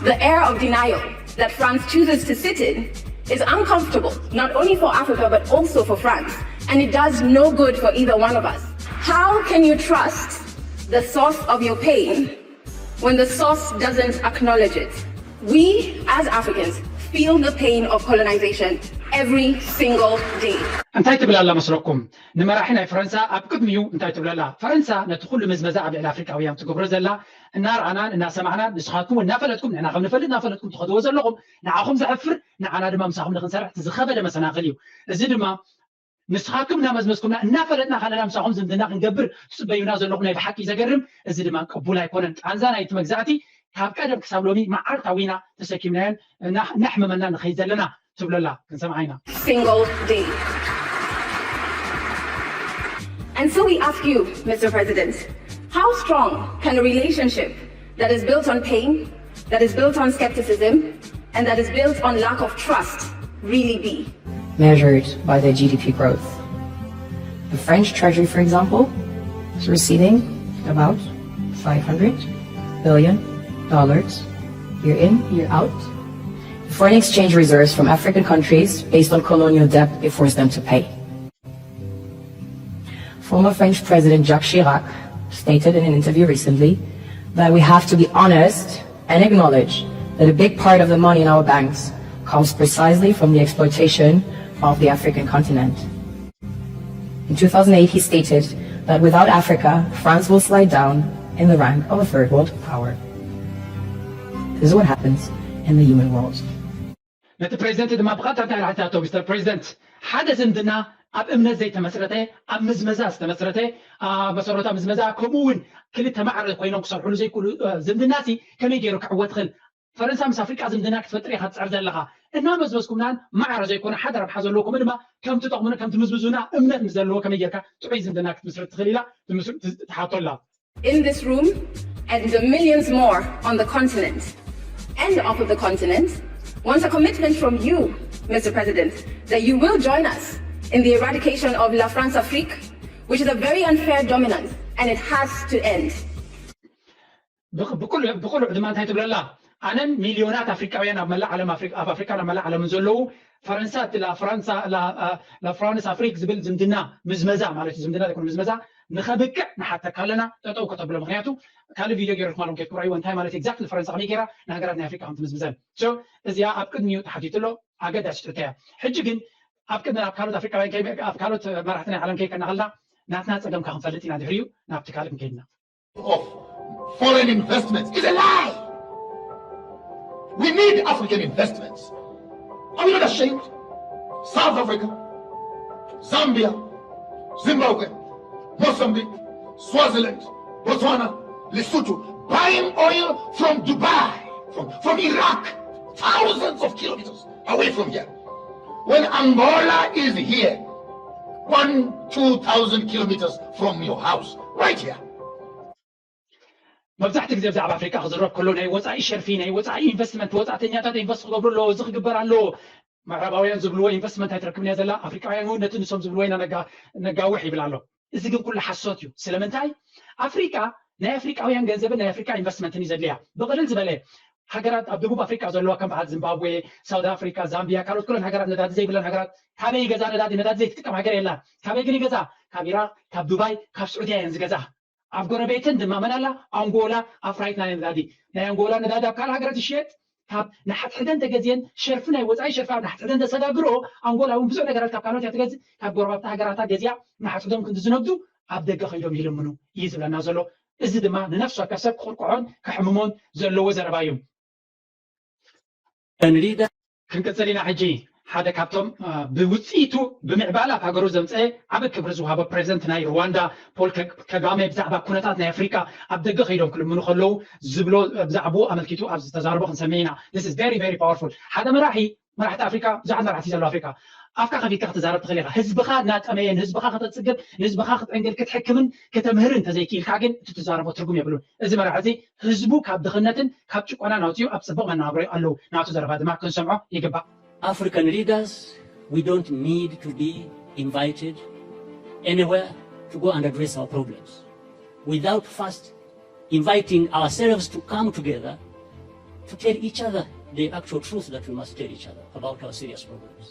The air of denial that France chooses to sit in is uncomfortable, not only for Africa, but also for France. And it does no good for either one of us. How can you trust the source of your pain when the source doesn't acknowledge it? We, as Africans, feel the pain of colonization every single day. እንታይ ትብል ኣላ መስለኩም? ንመራሒ ናይ ፈረንሳ ኣብ ቅድሚኡ እንታይ ትብል ኣላ? ፈረንሳ ነቲ ኩሉ ምዝመዛ ኣብ ልዕሊ ኣፍሪቃውያን ትገብሮ ዘላ እናረኣናን እናሰማዕናን፣ ንስኻትኩም እውን እናፈለጥኩም፣ ንሕና ከም ንፈልጥ እናፈለጥኩም ትኸድዎ ዘለኹም፣ ንዓኹም ዘሕፍር፣ ንዓና ድማ ምሳኹም ንክንሰርሕ እቲ ዝኸበደ መሰናኽል እዩ። እዚ ድማ ንስኻትኩም እናመዝመዝኩምና እናፈለጥና ከለና ምሳኹም ዝምድና ክንገብር ትጽበዩና ዘለኹም ናይ ብሓቂ ዘገርም። እዚ ድማ ቅቡል ኣይኮነን። ቃንዛ ናይቲ መግዛእቲ ካብ ቀደም ክሳብ ሎሚ መዓልታዊና ተሰኪምናዮን እና-፣ እናሕመመና ንኸይድ ዘለና ትብለላ ክንሰምዓ ኢና። Single day. And so we ask you, Mister President, how strong can a relationship that is built on pain, that is built on skepticism, and that is built on lack of trust really be? Measured by their G D P growth. The French Treasury, for example, is receiving about five hundred billion dollars year in, year out. The foreign exchange reserves from African countries based on colonial debt they forced them to pay. Former French President Jacques Chirac stated in an interview recently that we have to be honest and acknowledge that a big part of the money in our banks comes precisely from the exploitation of the African continent. In two thousand eight, he stated that without Africa, France will slide down in the rank of a third world power. This is what happens in the human world. ነቲ ፕሬዚደንት ድማ ብቐጥታ እንታይ ኢላ ሓቲታቶ? ሚስተር ፕሬዚደንት፣ ሓደ ዝምድና ኣብ እምነት ዘይተመስረተ፣ ኣብ ምዝመዛ ዝተመስረተ፣ ኣብ መሰረታ ምዝመዛ፣ ከምኡ እውን ክልተ ማዕረ ኮይኖም ክሰርሕሉ ዘይክእሉ ዝምድና ሲ ከመይ ገይሩ ክዕወት ይኽእል? ፈረንሳ ምስ ኣፍሪቃ ዝምድና ክትፈጥር ኢኻ ትፅዕር ዘለኻ። እናመዝመዝኩምናን ማዕረ ዘይኮነ ሓደ ረብሓ ዘለዎ፣ ከምኡ ድማ ከምቲ ጠቕሙና ከምቲ ምዝምዙና እምነት ምስ ዘለዎ ከመይ ጌርካ ጥዑይ ዝምድና ክትምስርት ትኽእል ኢላ ትሓቶ ኣላ። In this room and the millions more on the continent and off of the continent want a commitment from you, Mister President, that you will join us in the eradication of La France Afrique, which is a very unfair dominance, and it has to end. ብቕሉዕ ድማ እንታይ ትብለላ? ኣነን ሚልዮናት ኣፍሪቃውያን ኣብ መላእ ዓለም ኣብ ኣፍሪቃን ኣብ መላእ ዓለምን ዘለዉ ፈረንሳ እቲ ላፍራንሳ ላፍራንስ ኣፍሪክ ዝብል ዝምድና ምዝመዛ ማለት እዩ። ዝምድና ዘይኮነ ምዝመዛ ንኸብቅዕ ንሓተካ ኣለና፣ ጠጠው ከተብሎ። ምክንያቱ ካልእ ቪድዮ ገይረልኩም ኣለኹም፣ ከይትኩራይዎ። እንታይ ማለት ኤግዛክትሊ ፈረንሳ ከመይ ገይራ ንሃገራት ናይ ኣፍሪቃ ከም ትምዝምዘን። እዚኣ ኣብ ቅድሚኡ ተሓቲቱ ኣሎ፣ ኣገዳሲ ትሕቶ እያ። ሕጂ ግን ኣብ ቅድሚ ኣብ ካልኦት ኣፍሪቃውያን ኣብ ካልኦት መራሕቲ ናይ ዓለም ከይከና ከልና ናትና ፀገምካ ክንፈልጥ ኢና፣ ድሕሪኡ ናብቲ ካልእ ክንከይድና። Of foreign investments is a lie. We need African investments. Are we not ashamed? South Africa, Zambia, Zimbabwe, Mozambique, Swaziland, Botswana, Lesotho, buying oil from Dubai, from, from Iraq, thousands of kilometers away from here. When Angola is here, one, two thousand kilometers from your house, right here. መብዛሕቲ ግዜ ብዛዕባ ኣፍሪቃ ክዝረብ ከሎ ናይ ወፃኢ ሸርፊ፣ ናይ ወፃኢ ኢንቨስትመንት፣ ወፃእተኛታት ኢንቨስት ክገብሩ ኣለዎ፣ እዚ ክግበር ኣለዎ። ምዕራባውያን ዝብልዎ ኢንቨስትመንት ኣይትረክብን እያ ዘላ፣ ኣፍሪቃውያን እውን ነቲ ንሶም ዝብልዎ ኢና ነጋውሕ ይብል ኣሎ። እዚ ግን ኩሉ ሓሶት እዩ። ስለምንታይ? ኣፍሪቃ ናይ ኣፍሪቃውያን ገንዘብን ናይ ኣፍሪቃ ኢንቨስትመንትን እዩ ዘድልያ። ብቕልል ዝበለ ሃገራት ኣብ ደቡብ ኣፍሪቃ ዘለዋ ከም በዓል ዚምባብዌ፣ ሳውት ኣፍሪካ፣ ዛምቢያ፣ ካልኦት ኩለን ሃገራት ነዳዲ ዘይብለን ሃገራት ካበይ ገዛ ነዳዲ? ነዳዲ ዘይትጥቀም ሃገር የላን። ካበይ ግን ይገዛ? ካብ ኢራቅ፣ ካብ ዱባይ፣ ካብ ስዑድያ እየን ዝገዛ። ኣብ ጎረቤትን ድማ መን ኣላ? ኣንጎላ ኣፍራይት ናይ ነዳዲ። ናይ ኣንጎላ ነዳዲ ኣብ ካልእ ሃገራት ይሽየጥ፣ ካብ ንሓትሕደን ተገዝየን ሸርፊ ናይ ወፃኢ ሸርፊ ኣብ ንሓትሕደን ተሰጋግርኦ። ኣንጎላ እውን ብዙሕ ነገራት ካብ ካልኦት እያ ትገዝእ። ካብ ጎረባብቲ ሃገራታ ገዚኣ ንሓትሕዶም ክንዲ ዝነግዱ ኣብ ደገ ከይዶም ይልምኑ እዩ ዝብለና ዘሎ። እዚ ድማ ንነፍሲ ወከፍ ሰብ ክቕርቅዖን ከሕምሞን ዘለዎ ዘረባ እዩ። ክንቀፅል ኢና ሕጂ። ሓደ ካብቶም ብውፅኢቱ ብምዕባላት ሃገሩ ዘምፀአ ዓብ ክብሪ ዝወሃቦ ፕሬዚደንት ናይ ሩዋንዳ ፖል ከጋሜ ብዛዕባ ኩነታት ናይ ኣፍሪቃ ኣብ ደገ ከይዶም ክልምኑ ከለዉ ዝብሎ ብዛዕባኡ ኣመልኪቱ ኣብ ዝተዛረቦ ክንሰምዕ ኢና። This is very very powerful። ሓደ መራሒ መራሕቲ ኣፍሪካ ብዙሓት መራሕቲ ዘለዋ ኣፍሪካ ኣፍካ ከፊትካ ክትዛረብ ትኽእል ኢኻ። ህዝብኻ እናጠመየ ንህዝብኻ ከተፅግብ ንህዝብኻ ክትዕንግል ክትሕክምን ከተምህርን ተዘይክኢልካ ግን እቲ ትዛረቦ ትርጉም የብሉን። እዚ መራሒ እዚ ህዝቡ ካብ ድኽነትን ካብ ጭቆናን ኣውፂኡ ኣብ ፅቡቕ መነባብሮ ኣለዉ። ናቱ ዘረባ ድማ ክንሰምዖ ይግባእ። African leaders, we don't need to be invited anywhere to go and address our problems without first inviting ourselves to come together to tell each other the actual truth that we must tell each other about our serious problems.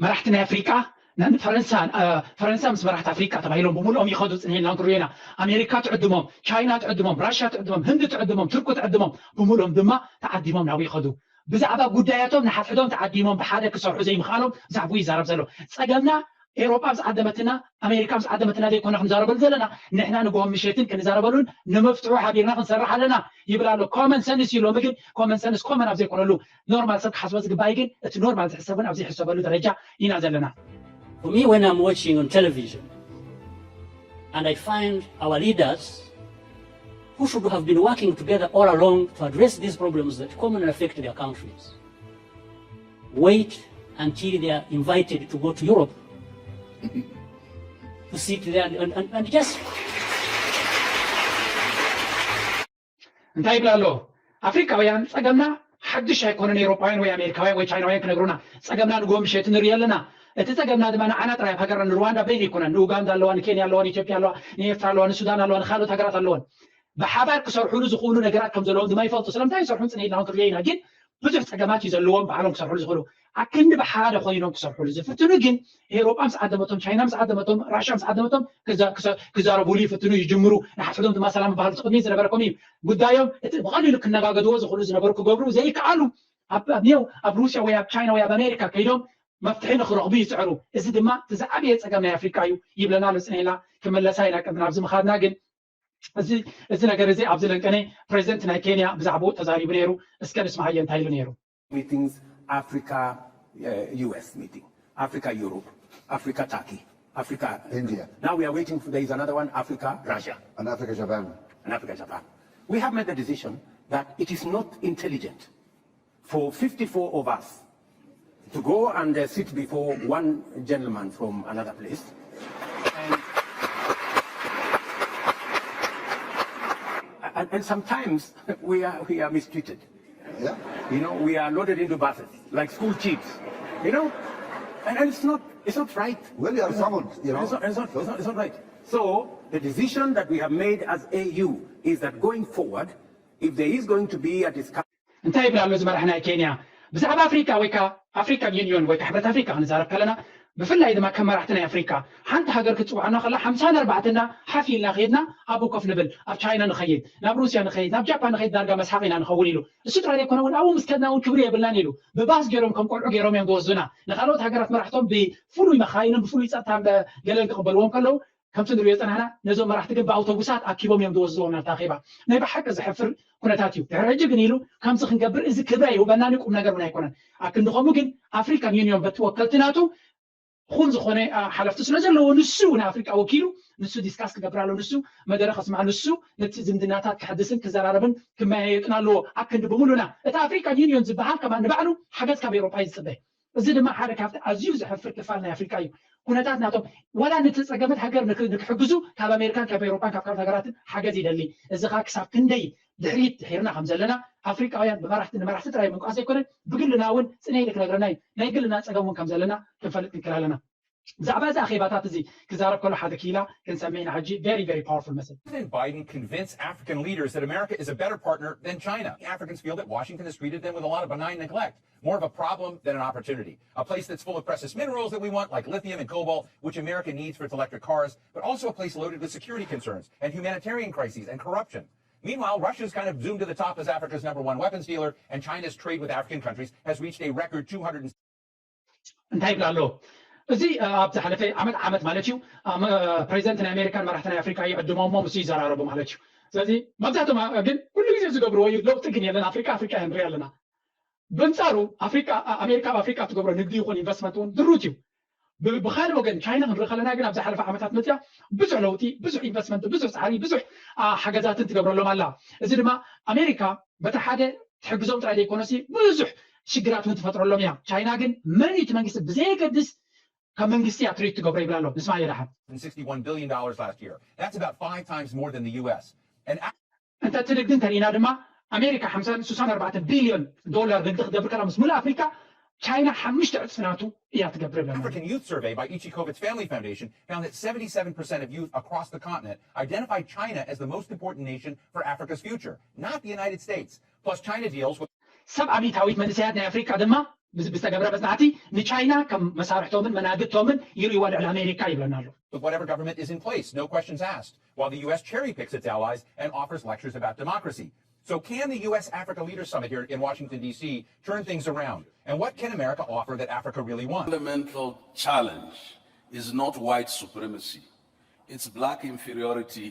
መራሕቲ ናይ ኣፍሪቃ ንፈረንሳ ፈረንሳ ምስ መራሕቲ ኣፍሪቃ ተባሂሎም ብምልኦም ይኸዱ ጽኒሕና ክንሪኦ ኢና። ኣሜሪካ ትዕድሞም፣ ቻይና ትዕድሞም፣ ራሽያ ትዕድሞም፣ ህንዲ ትዕድሞም፣ ቱርኪ ትዕድሞም፣ ብምልኦም ድማ ተዓዲሞም ናብኡ ይኸዱ። ብዛዕባ ጉዳያቶም ንሓድሕዶም ተዓዲሞም ብሓደ ክሰርሑ ዘይምኽኣሎም ብዛዕባኡ ይዛረብ ዘሎ። ጸገምና ኤውሮጳ ምስ ዓደመትና ኣሜሪካ ምስ ዓደመትና ዘይኮነ ክንዛረበሉ ዘለና። ንሕና ንግሆን ምሸትን ክንዛረበሉን ንምፍትሑ ሓቢርና ክንሰርሕ ኣለና ይብል ኣሎ። ኮመን ሰንስ እዩ ሎሚ ግን ኮመን ሰንስ ኮመን ኣብ ዘይኮነሉ ኖርማል ሰብ ክሓስቦ ዝግባእ ግን እቲ ኖርማል ዝሕሰብ እውን ኣብ ዘይሕሰበሉ ደረጃ ኢና ዘለና። For me, when I'm watching on television and I find our leaders who should have been working together all along to address these problems that commonly affect their countries wait until they are invited to go to Europe to sit there and, and, and just እንታይ ይብል ኣሎ? ኣፍሪካውያን ጸገምና ሓድሽ ኣይኮነን። ኤውሮጳውያን ወይ ኣሜሪካውያን ወይ ቻይናውያን ክነግሩና ጸገምና ንግሆ ምሸት ንርኢ ኣለና። እቲ ጸገምና ድማ ንዓና ጥራይ ኣብ ሃገርና ንሩዋንዳ በይኑ ኣይኮነን። ንኡጋንዳ ኣለዋ፣ ንኬንያ ኣለዋ፣ ንኢትዮጵያ ኣለዋ፣ ንኤርትራ ኣለዋ፣ ንሱዳን ኣለዋ፣ ንካልኦት ሃገራት ኣለወን። ብሓባር ክሰርሑሉ ዝኽእሉ ነገራት ከም ዘለዎም ድማ ይፈልጡ። ስለምንታይ ይሰርሑ ጽኒሕና ክንሪኦ ኢና። ግን ብዙሕ ጸገማት እዩ ዘለዎም ባዕሎም ክሰርሑሉ ዝኽእሉ። ኣክንዲ ብሓደ ኮይኖም ክሰርሑሉ ዝፍትኑ ግን ኤውሮጳ ምስ ዓደመቶም፣ ቻይና ምስ ዓደመቶም፣ ራሽያ ምስ ዓደመቶም ክዛረቡሉ ይፍትኑ፣ ይጅምሩ። ንሓድሕዶም ድማ ሰላም ምባህሉ እቲ ቅድሚት ዝነበረ ከምኡ እዩ። ጉዳዮም እቲ ብቐሊሉ ክነጋገድዎ ዝኽእሉ ዝነበሩ ክገብሩ ዘይከኣሉ ኣብ ኔው ኣብ ሩስያ ወይ ኣብ ቻይና ወይ ኣብ ኣሜሪካ ከይዶም መፍትሒ ንኽረኽቡ ይጽዕሩ። እዚ ድማ እቲ ዝዓበየ ጸገም ናይ ኣፍሪቃ እዩ ይብለና ኣሎ። ጽኒሕና ክመለሳ ኢና ቅድሚ ናብዚ ምኻድና ግን እዚ ነገር እዚ ኣብዚ ለንቀነ ፕሬዚደንት ናይ ኬንያ ብዛዕባኡ ተዛሪቡ ነይሩ። እስከ ንስማዓዮ እንታይ ኢሉ ነይሩ። Meetings, Africa, uh, U S meeting, Africa, Europe, Africa, Turkey, Africa, India. Now we are waiting for, there is another one, Africa, Russia, and Africa, Japan. And Africa, Japan. We have made the decision that it is not intelligent for fifty-four of us to go and uh, sit before one gentleman from another place. And, and, and sometimes we are, we are mistreated. Yeah. You know, we are loaded into buses like school kids. You know, and, and it's not it's not right. Well, you are summoned. You know, it's not, it's not, it's not, it's not right. So the decision that we have made as A U is that going forward, if there is going to be a discussion. እንታይ ይብል ኣሎ እዚ መራሕ ናይ ኬንያ ብዛዕባ ኣፍሪካ ወይ ከዓ ኣፍሪካን ዩኒዮን ወይ ከዓ ሕብረት ኣፍሪካ ክንዛረብ ከለና ብፍላይ ድማ ከም መራሕቲ ናይ ኣፍሪካ ሓንቲ ሃገር ክትፅውዓና ከላ ሓምሳን ኣርባዕተና ሓፍ ኢልና ከይድና ኣብኡ ኮፍ ንብል ኣብ ቻይና ንኸይድ ናብ ሩስያ ንኸይድ ናብ ጃፓን ንኸይድ ዳርጋ መስሓቕ ኢና ንኸውን ኢሉ እሱ ጥራይ ዘይኮነ እውን ኣብኡ ምስ ከድና እውን ክብሪ የብልናን ኢሉ ብባስ ገይሮም ከም ቆልዑ ገይሮም እዮም ዝወስዱና ንካልኦት ሃገራት መራሕቶም ብፍሉይ መኻይንን ብፍሉይ ፀጥታ ገለን ክቕበልዎም ከለዉ ከምቲ ንሪኦ ዝፀናሕና ነዞም መራሕቲ ግን ብኣውቶቡሳት ኣኪቦም እዮም ዝወስድዎም ናብታ ኣኼባ ናይ ብሓቂ ዘሕፍር ኩነታት እዩ ድሕሪ ሕጂ ግን ኢሉ ከምዚ ክንገብር እዚ ክብሪ ኣይህበናን እዩ ቁም ነገር እውን ኣይኮነን ኣክንዲ ከምኡ ግን ኣፍሪካን ዩኒዮን በቲ ወከልቲ ናቱ እኹል ዝኾነ ሓለፍቲ ስለ ዘለዎ ንሱ ንኣፍሪቃ ወኪሉ ንሱ ዲስካስ ክገብር ኣሎ ንሱ መደረ ከስማዕ ንሱ ነቲ ዝምድናታት ክሕድስን ክዘራረብን ክመያየጥን ኣለዎ ኣክንዲ ብምሉና እቲ ኣፍሪካን ዩኒዮን ዝበሃል ከማ ንባዕሉ ሓገዝ ካብ ኤሮፓ እዩ ዝፅበ እዚ ድማ ሓደ ካብቲ ኣዝዩ ዘሕፍር ክፋል ናይ ኣፍሪቃ እዩ። ኩነታት ናቶም ዋላ ነቲ ጸገመት ሃገር ንክ- ንክሕግዙ ካብ ኣሜሪካን ካብ ኤውሮጳን ካብ ካልኦት ሃገራትን ሓገዝ ይደሊ። እዚ ኸኣ ክሳብ ክንደይ ድሕሪት ድሒርና ከም ዘለና ኣፍሪቃውያን ብመራሕቲ ንመራሕቲ ጥራይ ምንቋስ ዘይኮነ ብግልና እውን ጽነ ኢለ ክነግረና እዩ። ናይ ግልና ጸገም እውን ከም ዘለና ክንፈልጥ ክንክእል ኣለና። ብዛዕባ እዚ ኣኼባታት እዚ ክዛረብ ከሎ ሓደ ክኢላ ክንሰምዕ ኢና ሕጂ very very powerful message። President Biden convinced African leaders that America is a better partner than China. Africans feel that Washington has treated them with a lot of benign neglect, more of a problem than an opportunity. A place that's full of precious minerals that we want, like lithium and cobalt, which America needs for its electric cars, but also a place loaded with security concerns and humanitarian crises and corruption. Meanwhile, Russia's kind of zoomed to the top as Africa's number one weapons dealer, and China's trade with African countries has reached a record two hundred. እንታይ ይብል ኣሎ እዚ ኣብ ዝሓለፈ ዓመት ዓመት ማለት እዩ ፕሬዚደንት ናይ ኣሜሪካን መራሕቲ ናይ ኣፍሪካ ይዕድሞም እሞ ምስ ይዘራረቡ ማለት እዩ ስለዚ መብዛሕቶም ግን ኩሉ ግዜ ዝገብርዎ እዩ ለውጢ ግን የለን ኣፍሪካ ኣፍሪካ ንርኢ ኣለና ብንፃሩ ኣፍሪካ ኣሜሪካ ኣብ ኣፍሪካ ትገብሮ ንግዲ ይኹን ኢንቨስትመንት እውን ድሩት እዩ ብካልእ ወገን ቻይና ክንርኢ ከለና ግን ኣብ ዝሓለፈ ዓመታት መፅያ ብዙሕ ለውጢ ብዙሕ ኢንቨስትመንት ብዙሕ ፃዕሪ ብዙሕ ሓገዛትን ትገብረሎም ኣላ እዚ ድማ ኣሜሪካ በቲ ሓደ ትሕግዞም ጥራይ ዘይኮነሲ ብዙሕ ሽግራት እውን ትፈጥረሎም እያ ቻይና ግን መን እዩ እቲ መንግስቲ ብዘየገድስ ከም መንግስቲ እያ ትሪት ትገብሮ ይብላ ኣሎ ንስማ እየ ደሓን sixty-one billion dollars last year. That's about five times more than the U S. And እንተ እቲ ንግዲ እንተሪኢና ድማ ኣሜሪካ ሓምሳን ስሳን ኣርባዕተ ቢልዮን ዶላር ንግዲ ክትገብር ከላ ምስ ሙሉእ ኣፍሪካ ቻይና ሓሙሽተ ዕፅፊ ናቱ እያ ትገብር ብለና። African Youth Survey by Ichi Kovitz Family Foundation found that seventy-seven percent of youth across the continent identified China as the most important nation for Africa's future, not the United States. Plus, China deals with ሰብዓ ሚእታዊት መንእሰያት ናይ ኣፍሪቃ ድማ ብዝተገብረ መፅናዕቲ ንቻይና ከም መሳርሕቶምን መናግድቶምን ይርእይዋ ልዕሊ ኣሜሪካ ይብለና ኣሎ። Whatever government is in place, no questions asked, while the U S cherry picks its allies and offers lectures about democracy. So, can the U S Africa Leaders Summit here in Washington, D C turn things around? And what can America offer that Africa really wants? Fundamental challenge is not white supremacy, it's black inferiority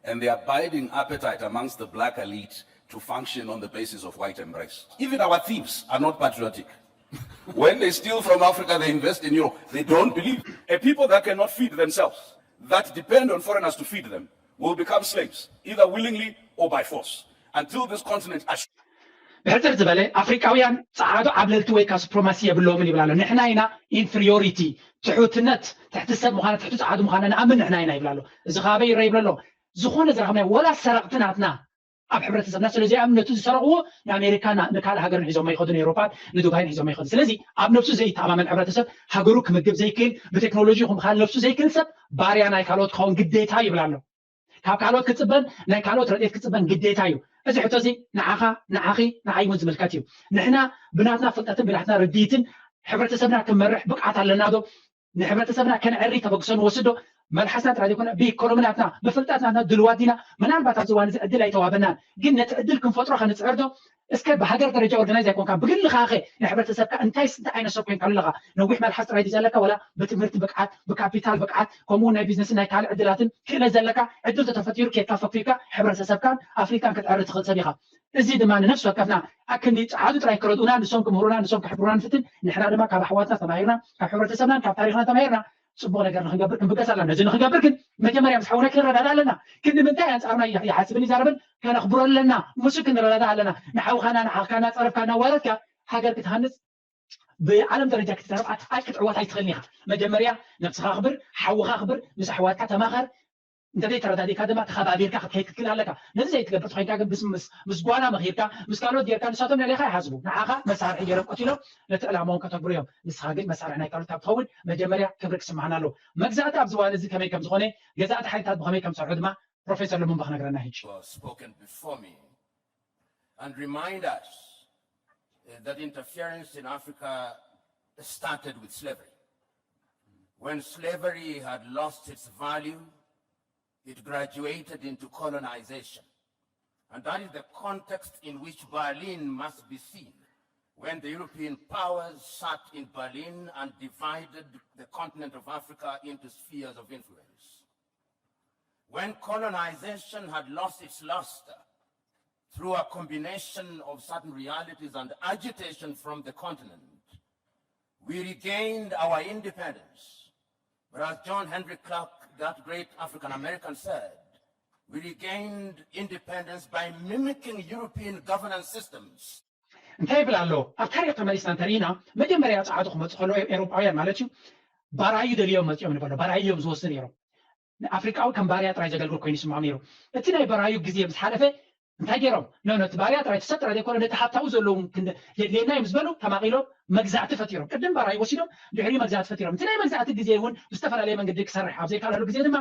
and the abiding appetite amongst the black elite to function on the basis of white embrace. Even our thieves are not patriotic. When they steal from Africa, they invest in Europe. They don't believe. A people that cannot feed themselves, that depend on foreigners to feed them, will become slaves, either willingly or by force, until this continent ብሕፅር ዝበለ ኣፍሪቃውያን ፀዓዱ ዓብለልቲ ወይ ከዓ ሱፕሮማሲ የብለዎምን ይብላ ኣሎ። ንሕና ኢና ኢንፍሪዮሪቲ፣ ትሑትነት፣ ትሕቲ ሰብ ምዃና፣ ትሕቲ ፀዓዱ ምዃና ንኣምን ንሕና ኢና ይብላ ኣሎ። እዚ ከባቢ ይረ ይብለ ኣሎ። ዝኾነ ዝረኸብናዮ ወላ ሰረቕቲ ናትና ኣብ ሕብረተሰብና ስለ ዘይኣምኑ ነቲ ዝሰረቕዎ ንኣሜሪካ ንካልእ ሃገርን ሒዞሞ ይኸዱ፣ ንኤውሮፓን ንዱባይን ሒዞሞ ይኸዱ። ስለዚ ኣብ ነብሱ ዘይተኣማመን ሕብረተሰብ፣ ሃገሩ ክምግብ ዘይክእል፣ ብቴክኖሎጂ ይኹን ብካልእ ነብሱ ዘይክእል ሰብ ባርያ ናይ ካልኦት ክኸውን ግዴታ ይብላ ኣሎ። ካብ ካልኦት ክፅበን ናይ ካልኦት ረድኤት ክፅበን ግዴታ እዩ። እዚ ሕቶ እዚ ንዓኻ ንዓኺ ንዓይ እውን ዝምልከት እዩ። ንሕና ብናትና ፍልጠትን ብናትና ርድኢትን ሕብረተሰብና ክንመርሕ ብቕዓት ኣለና ዶ? ንሕብረተሰብና ከነዕሪ ተበግሶ ንወስድ ዶ? መልሓስና ጥራይ ዘይኮነ ብኢኮኖሚ ናትና ብፍልጠት ናትና ድልዋት ዲና? ምናልባት ኣብዚ እዋን እዚ ዕድል ኣይተዋበናን፣ ግን ነቲ ዕድል ክንፈጥሮ ከንፅዕር ዶ? እስከ ብሃገር ደረጃ ኦርጋናይዝ ኣይኮንካ ብግልኻ ኸ ንሕብረተሰብካ እንታይ እንታይ ዓይነት ሰብ ኮይንካ ኣለኻ? ነዊሕ መልሓስ ጥራይ ድዩ ዘለካ ወላ ብትምህርቲ ብቅዓት ብካፒታል ብቅዓት ከምኡ ናይ ቢዝነስን ናይ ካልእ ዕድላትን ክእለት ዘለካ ዕድል ተተፈጢሩ ኬድካ ፈኪርካ ሕብረተሰብካን ኣፍሪካን ክትዕሪ ትኽእል ሰብ ኢኻ። እዚ ድማ ንነፍሲ ወከፍና ኣክንዲ ጸዓዱ ጥራይ ክረድኡና ንሶም ክምህሩና ንሶም ክሕብሩና ንፍትን ንሕና ድማ ካብ ኣሕዋትና ተማሂርና ካብ ሕብረተሰብናን ካብ ታሪኽና ተማሂርና ጽቡቕ ነገር ንክንገብር ክንብገስ ኣለና። ነዚ ንክንገብር ግን መጀመርያ ምስ ሓውና ክንረዳዳ ኣለና። ክንዲ ምንታይ ኣንጻርና ይሓስብን ይዛረብን ከነኽብሮ ኣለና። ምስ ክንረዳዳ ኣለና። ንሓውኻና ንሓኽካ እናጸረፍካ እናዋረድካ ሃገር ክትሃንጽ ብዓለም ደረጃ ክትዛረብ ኣይክትዕወት ኣይትኽእልን ኢኻ። መጀመርያ ነብስኻ ኣኽብር፣ ሓውኻ ኣኽብር፣ ምስ ኣሕዋትካ ተማኸር፣ እንተዘይተረዳዲእካ ድማ ተኸባቢርካ ክትከይድ ክትክእል ኣለካ። ነዚ ዘይትገብር ተኾይንካ ግን ምስ ጓና መኺርካ ምስ ካልኦት ጌርካ ንሳቶም ልዕሌኻ ይሓስቡ፣ ንዓኻ መሳርሒ ገይሮም ቀቲሎም ነቲ ዕላማኦም ከተግብሩ እዮም። ንስኻ ግን መሳርሒ ናይ ካልኦት ካብ ትኸውን መጀመርያ ክብሪ ክስምዓና ኣለዎ። መግዛእቲ ኣብዚ እዋን እዚ ከመይ ከም ዝኾነ፣ ገዛእቲ ሓይልታት ብኸመይ ከም ዝሰርሑ ድማ ፕሮፌሰር ልሙምባ ክነግረና ሕጂ። spoken before me and remind us uh, that interference in Africa started with slavery. When slavery had lost its value, it graduated into colonization. And that is the context in which Berlin must be seen when the European powers sat in Berlin and divided the continent of Africa into spheres of influence. When colonization had lost its luster through a combination of certain realities and agitation from the continent, we regained our independence. But as John Henry Clark, that great African American, said, we regained independence by mimicking European governance systems. እንታይ ይብል ኣሎ? ኣብ ታሪክ ተመሊስና እንተርኢና መጀመርያ ፃዓዱ ክመፁ ከለዉ ኤውሮጳውያን ማለት እዩ ባራዩ ደልዮም መፅኦም ንበሎ። ባራዩ እዮም ዝወስዱ ነይሮም። ንኣፍሪቃዊ ከም ባርያ ጥራይ ዘገልግል ኮይኑ ይስምዖም ነይሩ። እቲ ናይ ባራዩ ግዜ ምስ ሓለፈ እንታይ ገይሮም? ኖ ነቲ ባርያ ጥራይ እቲ ሰብ ጥራይ ዘይኮነ ነቲ ሃብታዊ ዘለዎም ክንደ የድልየና እዮም ዝበሉ ተማቒሎም መግዛእቲ ፈጢሮም። ቅድም ባራዩ ወሲዶም ድሕሪኡ መግዛእቲ ፈጢሮም። እቲ ናይ መግዛእቲ ግዜ እውን ብዝተፈላለየ መንገዲ ክሰርሕ ኣብ ዘይከኣለሉ ግዜ ድማ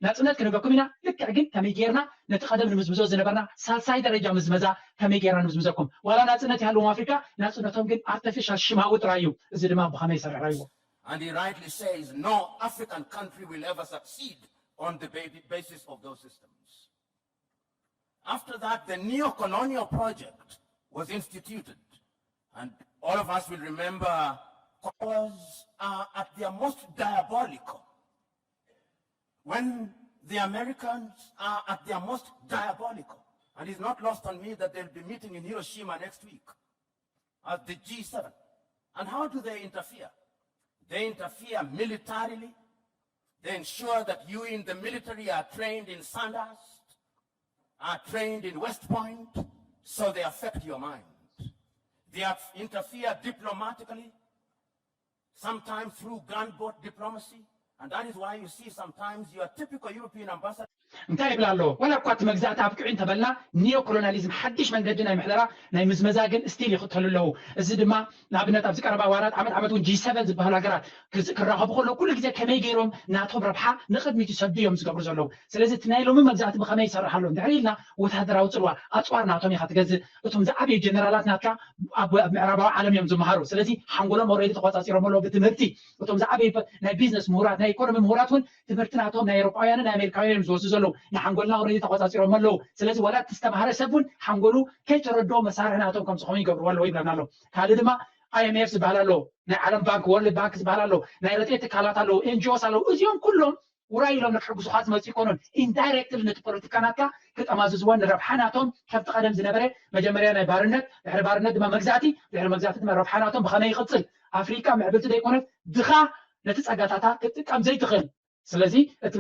ናፅነት ክንህበኩም ኢና። ልክዕ ግን ከመይ ጌርና ነቲ ቀደም ንምዝምዞ ዝነበርና ሳልሳይ ደረጃ ምዝመዛ ከመይ ጌርና ንምዝምዘኩም? ዋላ ናፅነት ይሃልዎም ኣፍሪካ ናፅነቶም ግን ኣርተፊሻል ሽማዊ ጥራይ እዩ። እዚ ድማ ብኸመይ ይሰርሕ ራይዎ? And he rightly says no African country will ever succeed on the basis of those systems. After that, the neo-colonial project was instituted, and all of us will remember powers are at their most diabolical. When the Americans are at their most diabolical, and it's not lost on me that they'll be meeting in Hiroshima next week at the G seven. And how do they interfere? They interfere militarily. They ensure that you in the military are trained in Sandhurst, are trained in West Point, so they affect your mind. They interfere diplomatically, sometimes through gunboat diplomacy, and that is why you see sometimes your typical European ambassador. እንታይ ይብል ኣሎ? ዋላ እኳ እቲ መግዛእቲ ኣብቂዑ እንተበልና፣ ኒዮ ኮሎናሊዝም ሓድሽ መንገዲ ናይ ምሕደራ ናይ ምዝመዛ ግን ስቲል ይኽተሉ ኣለዉ። እዚ ድማ ንኣብነት ኣብዚ ቀረባ ዋራት ዓመት ዓመት እውን ጂ ሰቨን ዝበሃሉ ሃገራት ክዝ- ክራኸቡ ከለዉ ኩሉ ግዜ ከመይ ገይሮም ናቶም ረብሓ ንቕድሚት ይሰዱ እዮም ዝገብሩ ዘለዉ። ስለዚ እቲ ናይ ሎሚ መግዛእቲ ብኸመይ ይሰርሕ ኣሎ እንድሕር ኢልና፣ ወታደራዊ ፅልዋ ኣፅዋር ናቶም ኢኻ ትገዝእ። እቶም ዝዓበዩ ጀነራላት ናትካ ኣብ ኣብ ምዕራባዊ ዓለም እዮም ዝመሃሩ። ስለዚ ሓንጎሎም ኦልሬዲ ተቆፃፂሮም ኣለዉ ብትምህርቲ። እቶም ዝዓበዩ ናይ ቢዝነስ ምሁራት፣ ናይ ኢኮኖሚ ምሁራት እውን ትምህርቲ ናቶም ናይ ኤውሮጳውያንን ናይ ኣሜሪካውያንን እዮም ዝወስዱ ዘለዉ። ንሓንጎልና ኦልሬዲ ተቆፃፂሮም ኣለዉ። ስለዚ ዋላ እቲ ዝተምሃረ ሰብ እውን ሓንጎሉ ከይተረድኦ መሳርሒ ናቶም ከም ዝኾኑ ይገብርዎ ኣለዉ ይብለና ኣሎ። ካልእ ድማ ኣይ ኤም ኤፍ ዝበሃል ኣሎ፣ ናይ ዓለም ባንክ፣ ወርልድ ባንክ ዝበሃል ኣሎ፣ ናይ ረድኤት ትካላት ኣለዉ፣ ኤን ጂ ኦስ ኣለዉ። እዚኦም ኩሎም ውራይ ኢሎም ንክሕግዙኻ ዝመፁ ይኮኑን፣ ኢንዳይሬክትሊ ነቲ ፖለቲካ ናትካ ክጠማዝዝዎን ንረብሓ ናቶም ከምቲ ቀደም ዝነበረ መጀመርያ ናይ ባርነት፣ ድሕሪ ባርነት ድማ መግዛእቲ፣ ድሕሪ መግዛእቲ ድማ ረብሓ ናቶም ብኸመይ ይቕፅል፣ ኣፍሪካ ምዕብልቲ ዘይኮነት ድኻ ነቲ ጸጋታታ ክትጥቀም ዘይትኽእል። ስለዚ እቲ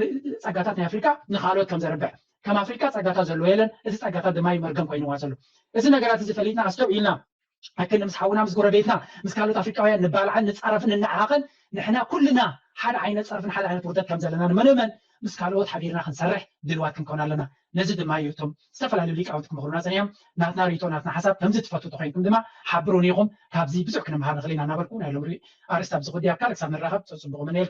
ጸጋታት ናይ ኣፍሪካ ንኻልኦት ከም ዘርብሕ፣ ከም ኣፍሪካ ጸጋታት ዘለዎ የለን፣ እዚ ጸጋታት ድማ እዩ መርገም ኮይንዋ ዘሎ። እዚ ነገራት እዚ ፈሊጥና ኣስተውዒልና ኣክል ምስ ሓውና ምስ ጎረቤትና ምስ ካልኦት ኣፍሪካውያን ንባልዓን ንጻረፍን ንነዓሓቕን ንሕና ኩልና ሓደ ዓይነት ጸርፍን ሓደ ዓይነት ውርደት ከም ዘለና ንመነመን ምስ ካልኦት ሓቢርና ክንሰርሕ ድልዋት ክንኮን ኣለና። ነዚ ድማ እዩ እቶም ዝተፈላለዩ ሊቃውንቲ ክመኽሩና ጸኒሖም። ናትና ርእይቶ ናትና ሓሳብ ከምዚ ትፈትዉ ተኮይንኩም ድማ ሓብሩን ኢኹም። ካብዚ ብዙሕ ክንምሃር ንኽእል ኢና እናበልኩ ናይ ሎም ኣርስታ ኣብዚ ጉዳይ ኣብ ካልእ ክሳብ ንራኸብ ጽቡቕ መነየልኩም።